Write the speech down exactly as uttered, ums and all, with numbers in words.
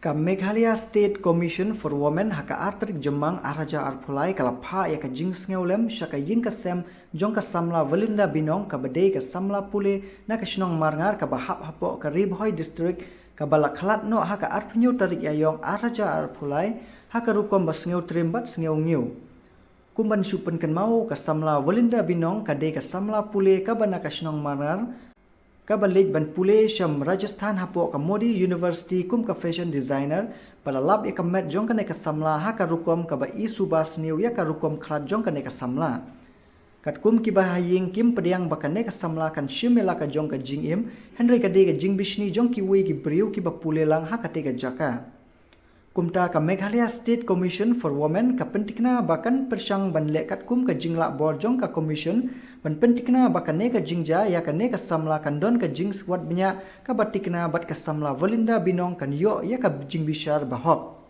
Ka Meghalaya State Commission for Women ha ka ar tarik Jymmang ar hajar arphew lai ka la phah ïa ka jingsngewlem sha ka ïing ka sem jong ka samla Valinda Binong kaba dei ka samla pule na ka shnong Marngar kaba hap hapoh ka Ri Bhoi District, kaba la khlad noh ha ka arphew hynñiew tarik Ïaïong ar hajar arphew lai ha ka rukom ba sngewtriem bad sngewngiew. Kum ban shu pynkynmaw, ka samla Valinda Binong ka dei ka samla pule kaba na ka shnong Marngar, kaba leit ban pule sha Rajasthan hapoh ka Modi University kum ka fashion designer, bad la lap ïa ka met jong kane ka samla ha ka rukom kaba i suba sniew ïa ka rukom khlad jong kane ka samla. Katkum kiba ha ïing kim pdiang ba kane ka samla kan shim ïa la ka jong ka jingim, hynrei ka dei ka jingbishni jong kiwei ki briew kiba pule lang ha katei ka jaka. Kumta ka Meghalaya State Commission for Women ka pyntikna ba kan pyrshang ban leh katkum ka jinglakbor jong ka Commission, ban pyntikna ba kane ka jingjia ïa kane ka samla kan don ka jingswat bniah kaba tikna bad ka samla Valinda Binong kan ïoh ïa ka jingbishar bahok.